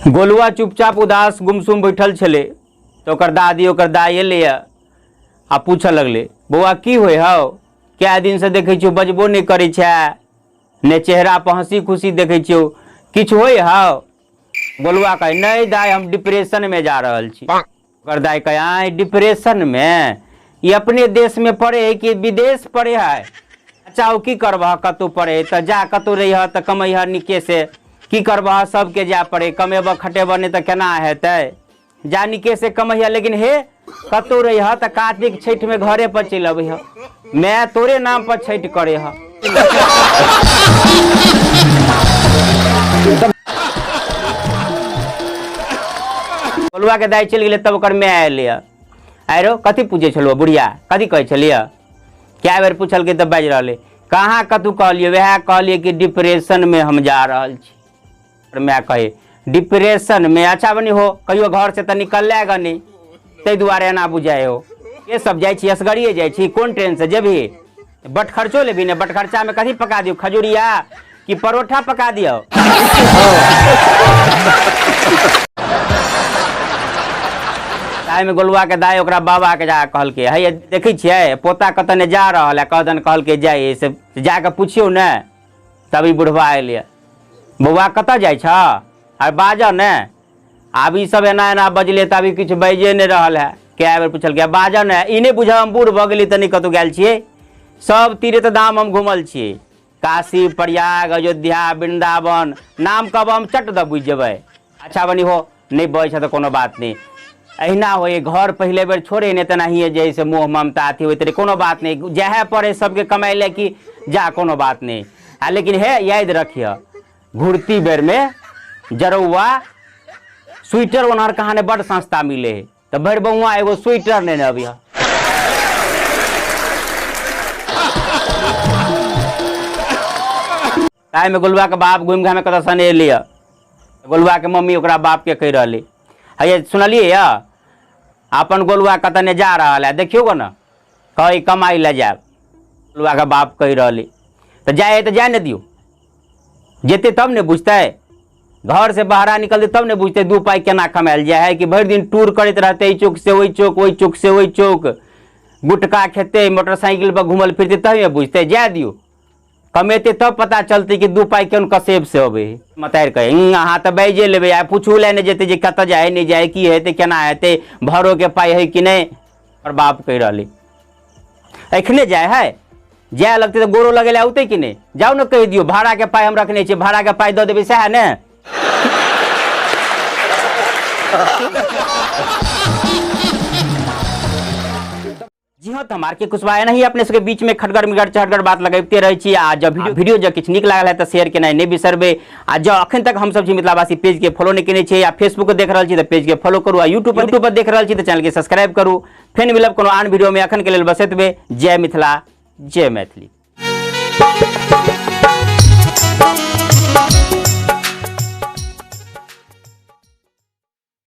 गोलुआ चुपचाप उदास गुमसुम बैठल छलै तऽ ओकर दादी ओकर दाइ एलैए आ पूछऽ लगलै, बौआ की होइ हौ, कए दिनसँ देखै छियौ बजबो नहि करै छै, ने चेहरा पर हँसी खुशी देखै छियौ, किछु होइ हौ? गोलुआ कहै, नहि दाइ, हम डिप्रेशनमे जा रहल छी। ओकर दाइ कहै, आँय डिप्रेशनमे? ई अपने देशमे पड़े है कि विदेश पड़े है? अच्छा ओ की करबह, कतहु पड़े है तऽ जा, कतहु रहिह तऽ कमैह नीके से। की करबह, सबके जाय पड़े, कमेबह खटेबह नहि तऽ केना हेतै? जा नीके से कमैह, लेकिन हे कतहु रहिह तऽ कार्तिक छठिमे घरे पर चलि अबैह, माय तोरे नाम पर छठि करे ह। गोलुआ के दाइ चलि गेलै तब ओकर माय एलै। आरो कथी पूछै छलहुँ बुढ़िया, कथी कहै छलियै? कए बेर पुछलकै तऽ बाजि रहलै, कहाँ कतहु कहलियै, वएह कहलियै कि डिप्रेशनमे हम जा रहल छी। माय कहे, डिप्रेशनमे? अच्छा बनी हो, कहियो घर से तऽ निकलले ग नहि, ताहि दुआरे एना बुझाइ हो। के सब जाइ छी? असगरिए जाइ छी? कोन ट्रेन से जेबही? बट खर्चो लेबही ने? बट खर्चा में कथी पका दियौ, खजुरिया कि परोठा पका दियौ? ताहिमे गोलुआ के दाइ ओकरा बाबा के जा कहलकै, हे देखै छियै पोता कतऽ ने जा रहल है, कहदन कहलकै जाइ से जाके पुछियौ ने। तब ई बुढ़वा एलै, बौआ कतऽ जाइ छह, आर बाजऽ ने। आब ई सब एना एना बजले तऽ अभी किछु बाजिए नहि रहल है। कए बेर पुछलकै, बाजऽ ने, ई नहि बुझब हम बूढ़ भऽ गेली तऽ नहि कतहु गेल छियै। सब तीर्थ धाम हम घुमल छियै, काशी प्रयाग अयोध्या वृन्दावन, नाम कहब हम चट दऽ बुझि जेबै। अच्छा बनी हो, नहि बजै छै तऽ कोनो बात नहि, अहिना होइ घर पहिले बेर छोड़े नहि तेनाहिए जे है से मोह ममता अथी होइत रहै। कोनो बात नहि, जाहे पड़े सबके कमाइ लए कि जा, कोनो बात नहि। आ लेकिन हे याद रखिह, घुरती बेरमे जरौआ स्वेटर ओनहर कहाँ ने बड्ड सस्ता मिले है, तऽ भरि बौआ एगो स्वेटर नेने अबिह। ताहिमे गोलुआके बाप घुमि घामि कतऽ सने एलियै। गोलुआके मम्मी ओकरा बापके कहि रहलै, हैया सुनलियै यऽ, अपन गोलुआ कतऽ ने जा रहल है, देखियौ गो ने, कहै कमाइ लए जायब। गोलुआके बाप कहि रहलै, तऽ जाइ है तऽ जाय ने दियौ, जेतै तब ने बुझतै, घर से बाहरा निकलतै तब ने बुझतै दू पाइ केना कमायल जाइ है, कि भरि दिन टूर करैत रहतै, एहि चौक से ओहि चौक, ओहि चौक से ओहि चौक, गुटखा खेतै, मोटरसाइकिल पर घुमल फिरतै तभी ने बुझतै। जाय दियौ, कमेतै तब पता चलतै कि दू पाइ केहन कसेब से अबै है। मतारि कहै, अहाँ तऽ बाजिए लेबै, आ पूछू लए नहि जेतै जे कतऽ जाइ है नहि जाइ है, की हेतै केना हेतै, भरोके पाइ है कि नहि। और बाप कहि रहलै, एखने जाइ है, जाय लगतै तऽ गोरो लगै लए औतै कि नहि? जाउ ने कहि दियौ, भाड़ाके पाइ हम रखने छियै, भाड़ाके पाइ दऽ देबै सएह ने। जी हाँ, तो हम आर के कुशवाहा नहीं अपने सबके बीच में खटगर मिगर चहटगर बात लगबिते रहै छी। आ जब वीडियो जब किछु नीक लागल है तऽ शेयर केनाइ नहि बिसरबै। आ जँ अखन तक हमसब छी मिथिलावासी पेज के फॉलो नहि केने छियै या फेसबुक पर देख रहल छी तऽ पेज के फॉलो करू, आ यूट्यूब पर देख रहल छी तऽ चैनल के सब्सक्राइब करू। फेर मिलब कोनो आन वीडियो में, अखन के लेल बस एतबे। जय मिथिला, जय मैथिली।